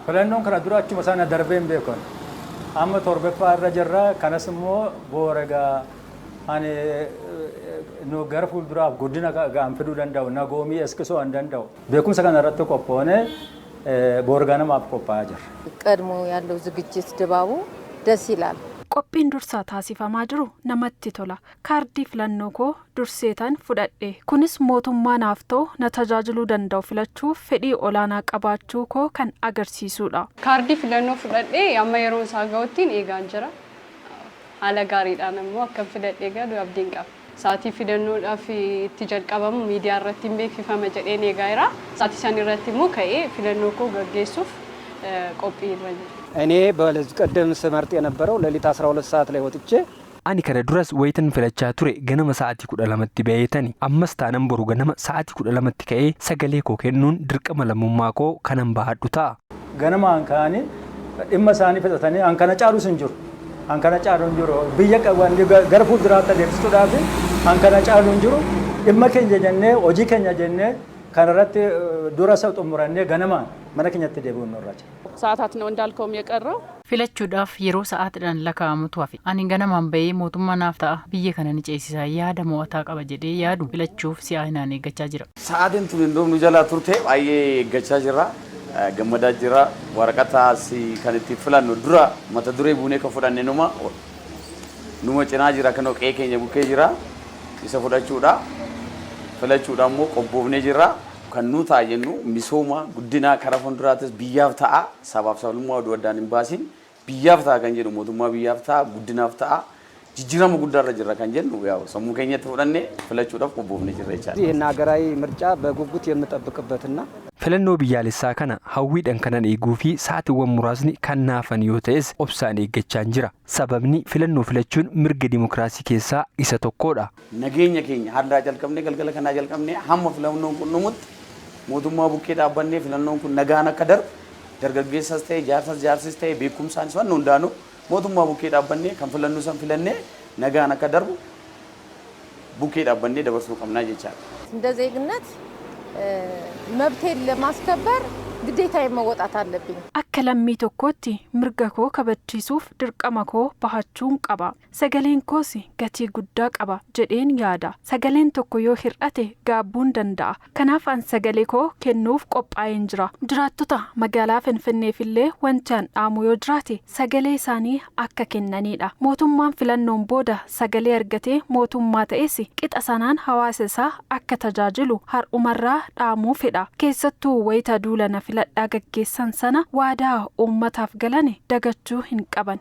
Filannoon kana dura achuma sana darbee hin beekan. Amma torbaffaa irra jirra. Kanas immoo boora egaa ani nu gara fuulduraaf guddina gaan fiduu danda'u nagoomii eskisoo hin danda'u. Beekumsa kana irratti qophoone boora ganamaaf qophaa'aa jirra. ቀድሞ ያለው ዝግጅት ድባቡ ደስ ይላል። Qophiin dursaa taasifamaa jiru namatti tola. Kaardii filannoo koo durseetan fudhadhe. Kunis mootummaa naaf ta'u na tajaajiluu danda'u filachuuf fedhii olaanaa qabaachuu koo kan agarsiisudha. Kaardii filannoo fudhadhee amma yeroon isaa ga'uttiin eegaan jira. Haala gaariidhaan immoo akkan filadhee galu abdiin qaba. Sa'aatii filannoodhaaf itti jalqabamu miidiyaa irratti hin beeksifama jedheen eegaa jira. Sa'aatii san irratti immoo ka'ee filannoo koo gaggeessuuf qophii irra jira. እኔ በዚህ ቀደም ስመርጥ የነበረው ሌሊት 12 ሰዓት ላይ ወጥቼ Ani kana duras wayitan filachaa ture ganama sa'aatii 12tti ba'eetani. Ammas taanan boru ganama sa'aatii 12tti ka'ee sagalee koo kennuun dirqama lammummaa koo kanan bahadhu ta'a. Ganamaan ka'anii dhimma isaanii fixatanii an kana caalus hin jiru. An kana caalu hin jiru. Biyya gara fuulduraatti adeemsisuudhaaf an kana caalu hin jiru. Dhimma keenya jennee, hojii keenya jennee, kanarratti dura isa xumurannee ganamaan mana keenyatti deebi'uun nurra jira. ሰዓታት ነው እንዳልከውም የቀረው። Filachuudhaaf yeroo sa'aatiidhaan lakkaa'amutu hafe. Ani ganamaan bahee mootummaa naaf ta'a, biyya kana ni ceesisa, yaada mo'ataa qaba jedhee yaadu filachuuf si'aayinaan eeggachaa jira. Sa'aatiin tun hin nu jalaa turte, baay'ee eeggachaa jirra. Gammadaa jira. Waraqata kan ittiin filannu dura mata duree buunee kan fudhanne numa cinaa jira, kan qe'ee keenya bukkee jira. Isa fudhachuudha. Filachuudha immoo qophoofnee jirra. Kan nu ta'a jennu misooma guddinaa karaa fuulduraatis biyyaaf ta'a, sabaaf sablammummaa oduu addaan hin baasin, biyyaaf ta'a kan jedhu, mootummaa biyyaaf ta'a, guddinaaf ta'a, jijjiirama guddaarra jirra kan jennu yaa'u sammuu keenyatti fudhannee filachuudhaaf qophoofnee jirra jechaadha. ይህን ሀገራዊ ምርጫ በጉጉት የምጠብቅበትና Filannoo biyyaalessaa kana hawwiidhaan kanan eeguu fi sa'aatiiwwan muraasni kan naafan yoo ta'es obsaan eeggachaan jira. Sababni filannoo filachuun mirga dimokiraasii keessaa isa tokkodha. Nageenya keenya har'aa jalqabnee, galgala kanaa jalqabnee, hamma filannoon kun dhumutti mootummaa bukkee dhaabbannee, filannoon kun nagaan akka darbu, dargaggeessas ta'e jaarsas, jaarsis ta'e beekumsaanis waan hundaanuu mootummaa bukkee dhaabbannee kan filannoo san filannee nagaan akka darbu bukkee dhaabbannee dabarsuu qabnaa jechaadha. እንደ ዜግነት መብቴን ለማስከበር ግዴታዬን መወጣት አለብኝ። Akka lammii tokkootti mirga koo kabachiisuuf dirqama koo bahachuun qaba. Sagaleen koos gatii guddaa qaba jedheen yaada. Sagaleen tokko yoo hir'ate gaabbuun danda'a. Kanaaf an sagalee koo kennuuf qophaa'een jira. Jiraattota magaalaa Finfinneefillee wanti an dhaamu yoo jiraate sagalee isaanii akka kennanidha. Mootummaan filannoon booda sagalee argatee mootummaa ta'es qixa sanaan hawaasa isaa akka tajaajilu har'umarraa dhaamuu fedha. Keessattuu wayita duula na filadhaa gaggeessan sana waadaa uummataaf galane dagachuu hin qaban.